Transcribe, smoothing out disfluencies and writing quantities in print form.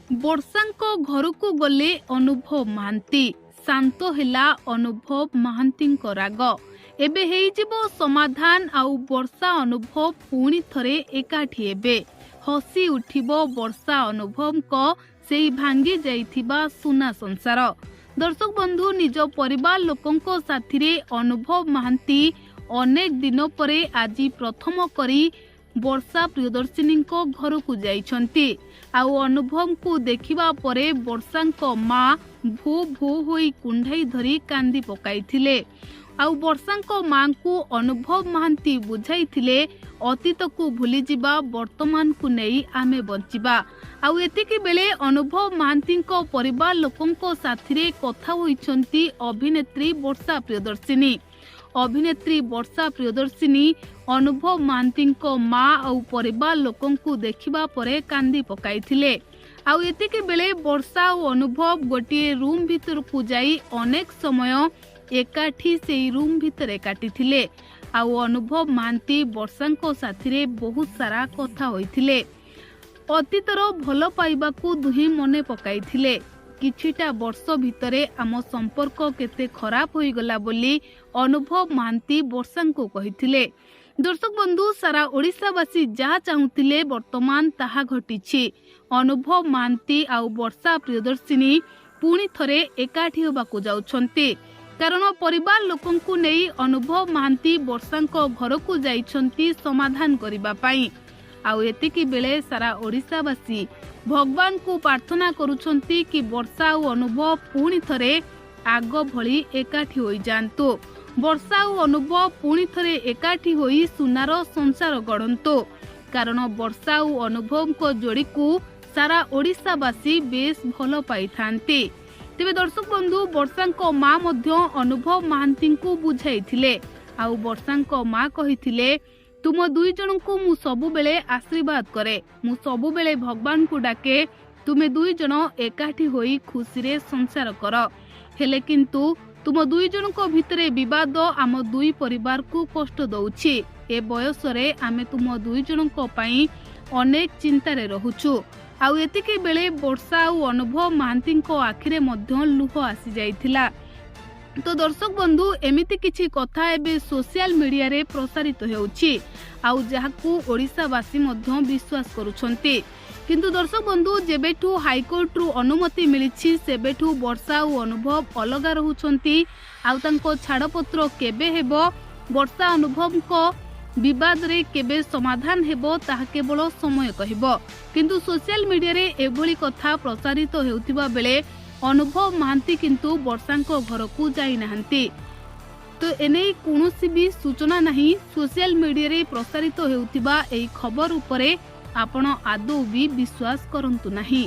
ବର୍ଷାଙ୍କ ଘରକୁ ଗଲେ ଅନୁଭବ ମହାନ୍ତି। ଶାନ୍ତ ହେଲା ଅନୁଭବ ମହାନ୍ତିଙ୍କ ରାଗ। ଏବେ ହେଇଯିବ ସମାଧାନ ଆଉ ବର୍ଷା ଅନୁଭବ ପୁଣି ଥରେ ଏକାଠି ହେବେ। ହସି ଉଠିବ ବର୍ଷା ଅନୁଭବଙ୍କ ସେଇ ଭାଙ୍ଗି ଯାଇଥିବା ସୁନା ସଂସାର। ଦର୍ଶକ ବନ୍ଧୁ, ନିଜ ପରିବାର ଲୋକଙ୍କ ସାଥିରେ ଅନୁଭବ ମହାନ୍ତି ଅନେକ ଦିନ ପରେ ଆଜି ପ୍ରଥମ କରି ବର୍ଷା ପ୍ରିୟଦର୍ଶିନୀଙ୍କ ଘରକୁ ଯାଇଛନ୍ତି। ଆଉ ଅନୁଭବଙ୍କୁ ଦେଖିବା ପରେ ବର୍ଷାଙ୍କ ମା ଭୋ ଭୋ ହୋଇ କୁଣ୍ଢାଇ ଧରି କାନ୍ଦି ପକାଇଥିଲେ। ଆଉ ବର୍ଷାଙ୍କ ମାଙ୍କୁ ଅନୁଭବ ମହାନ୍ତି ବୁଝାଇଥିଲେ, ଅତୀତକୁ ଭୁଲିଯିବା, ବର୍ତ୍ତମାନକୁ ନେଇ ଆମେ ବଞ୍ଚିବା। ଆଉ ଏତିକି ବେଳେ ଅନୁଭବ ମହାନ୍ତିଙ୍କ ପରିବାର ଲୋକଙ୍କ ସାଥିରେ କଥା ହୋଇଛନ୍ତି ଅଭିନେତ୍ରୀ ବର୍ଷା ପ୍ରିୟଦର୍ଶିନୀ। ଅଭିନେତ୍ରୀ ବର୍ଷା ପ୍ରିୟଦର୍ଶିନୀ ଅନୁଭବ ମହାନ୍ତିଙ୍କ ମା ଆଉ ପରିବାର ଲୋକଙ୍କୁ ଦେଖିବା ପରେ କାନ୍ଦି ପକାଇଥିଲେ। ଆଉ ଏତିକି ବେଳେ ବର୍ଷା ଆଉ ଅନୁଭବ ଗୋଟିଏ ରୁମ୍ ଭିତରକୁ ଯାଇ ଅନେକ ସମୟ ଏକାଠି ସେଇ ରୁମ୍ ଭିତରେ କାଟିଥିଲେ। ଆଉ ଅନୁଭବ ମହାନ୍ତି ବର୍ଷାଙ୍କ ସାଥିରେ ବହୁତ ସାରା କଥା ହୋଇଥିଲେ। ଅତୀତର ଭଲ ପାଇବାକୁ ଦୁହେଁ ମନେ ପକାଇଥିଲେ। କିଛିଟା ବର୍ଷ ଭିତରେ ଆମ ସମ୍ପର୍କ କେତେ ଖରାପ ହୋଇଗଲା ବୋଲି ଅନୁଭବ ମହାନ୍ତି ବର୍ଷାଙ୍କୁ କହିଥିଲେ। ଦର୍ଶକ ବନ୍ଧୁ, ସାରା ଓଡ଼ିଶାବାସୀ ଯାହା ଚାହୁଁଥିଲେ ବର୍ତ୍ତମାନ ତାହା ଘଟିଛି। ଅନୁଭବ ମହାନ୍ତି ଆଉ ବର୍ଷା ପ୍ରିୟଦର୍ଶିନୀ ପୁଣି ଥରେ ଏକାଠି ହେବାକୁ ଯାଉଛନ୍ତି, କାରଣ ପରିବାର ଲୋକଙ୍କୁ ନେଇ ଅନୁଭବ ମହାନ୍ତି ବର୍ଷାଙ୍କ ଘରକୁ ଯାଇଛନ୍ତି ସମାଧାନ କରିବା ପାଇଁ। ଆଉ ଏତିକି ବେଳେ ସାରା ଓଡ଼ିଶାବାସୀ ଭଗବାନଙ୍କୁ ପ୍ରାର୍ଥନା କରୁଛନ୍ତି କି ବର୍ଷା ଆଉ ଅନୁଭବ ପୁଣି ଥରେ ଆଗ ଭଳି ଏକାଠି ହୋଇଯାଆନ୍ତୁ, ବର୍ଷା ଆଉ ଅନୁଭବ ପୁଣି ଥରେ ଏକାଠି ହୋଇ ସୁନାର ସଂସାର ଗଢ଼ନ୍ତୁ, କାରଣ ବର୍ଷା ଆଉ ଅନୁଭବଙ୍କ ଯୋଡ଼ିକୁ ସାରା ଓଡ଼ିଶାବାସୀ ବେଶ ଭଲ ପାଇଥାନ୍ତି। ତେବେ ଦର୍ଶକ ବନ୍ଧୁ, ବର୍ଷାଙ୍କ ମା ମଧ୍ୟ ଅନୁଭବ ମହାନ୍ତିଙ୍କୁ ବୁଝାଇଥିଲେ। ଆଉ ବର୍ଷାଙ୍କ ମା କହିଥିଲେ, ତୁମ ଦୁଇ ଜଣଙ୍କୁ ମୁଁ ସବୁବେଳେ ଆଶୀର୍ବାଦ କରେ, ମୁଁ ସବୁବେଳେ ଭଗବାନଙ୍କୁ ଡାକେ ତୁମେ ଦୁଇ ଜଣ ଏକାଠି ହୋଇ ଖୁସିରେ ସଂସାର କର। ହେଲେ କିନ୍ତୁ ତୁମ ଦୁଇ ଜଣଙ୍କ ଭିତରେ ବିବାଦ ଆମ ଦୁଇ ପରିବାରକୁ କଷ୍ଟ ଦଉଛି। ଏ ବୟସରେ ଆମେ ତୁମ ଦୁଇ ଜଣଙ୍କ ପାଇଁ ଅନେକ ଚିନ୍ତାରେ ରହୁଛୁ। ଆଉ ଏତିକି ବେଳେ ବର୍ଷା ଆଉ ଅନୁଭବ ମହାନ୍ତିଙ୍କ ଆଖିରେ ମଧ୍ୟ ଲୁହ ଆସିଯାଇଥିଲା। ତ ଦର୍ଶକ ବନ୍ଧୁ, ଏମିତି କିଛି କଥା ଏବେ ସୋସିଆଲ ମିଡିଆରେ ପ୍ରସାରିତ ହେଉଛି, ଆଉ ଯାହାକୁ ଓଡ଼ିଶାବାସୀ ମଧ୍ୟ ବିଶ୍ୱାସ କରୁଛନ୍ତି। କିନ୍ତୁ ଦର୍ଶକ ବନ୍ଧୁ, ଯେବେଠୁ ହାଇକୋର୍ଟରୁ ଅନୁମତି ମିଳିଛି ସେବେଠୁ ବର୍ଷା ଆଉ ଅନୁଭବ ଅଲଗା ରହୁଛନ୍ତି। ଆଉ ତାଙ୍କ ଛାଡ଼ପତ୍ର କେବେ ହେବ, ବର୍ଷା ଅନୁଭବଙ୍କ ବିବାଦରେ କେବେ ସମାଧାନ ହେବ, ତାହା କେବଳ ସମୟ କହିବ। କିନ୍ତୁ ସୋସିଆଲ ମିଡିଆରେ ଏଭଳି କଥା ପ୍ରସାରିତ ହେଉଥିବା ବେଳେ ଅନୁଭବ ମହାନ୍ତି କିନ୍ତୁ ବର୍ଷାଙ୍କ ଘରକୁ ଯାଇନାହାନ୍ତି। ତ ଏନେଇ କୌଣସି ବି ସୂଚନା ନାହିଁ। ସୋସିଆଲ ମିଡିଆରେ ପ୍ରସାରିତ ହେଉଥିବା ଏହି ଖବର ଉପରେ ଆପଣ ଆଦୌ ବି ବିଶ୍ୱାସ କରନ୍ତୁ ନାହିଁ।